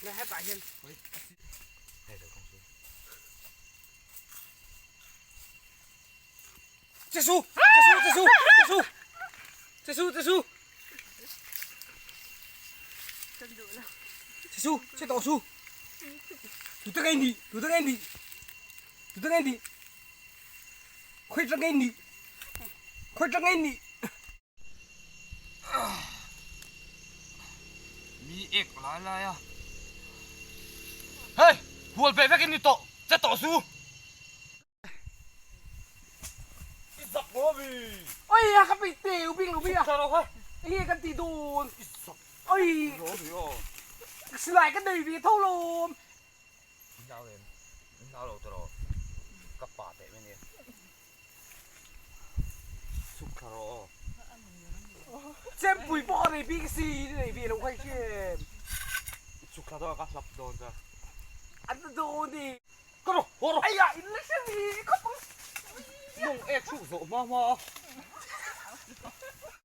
Le hetah hian Che su! Che su! Che su! Che su! Che su! Che su! Che su! Che tawh su! Tu te nge ni? Tu te nge ni? Tu te nge ni? Khawi tang nge ni? Khawi tang nge ni? Mi ek lai lai a. Hei! Hual beh vek in ni tawh! Che tawh su! Oi a ka pi teu bing lo bi a enge kan ti dawn oi silai ka nei ve tho lawm chempui pawh a nei bik si nei ve lo kha i hriat an dawn ni. Ka rawh, haw rawh. Aiah, in la hre ve khawp ang. Mawng ek hruh zawh hma hma a.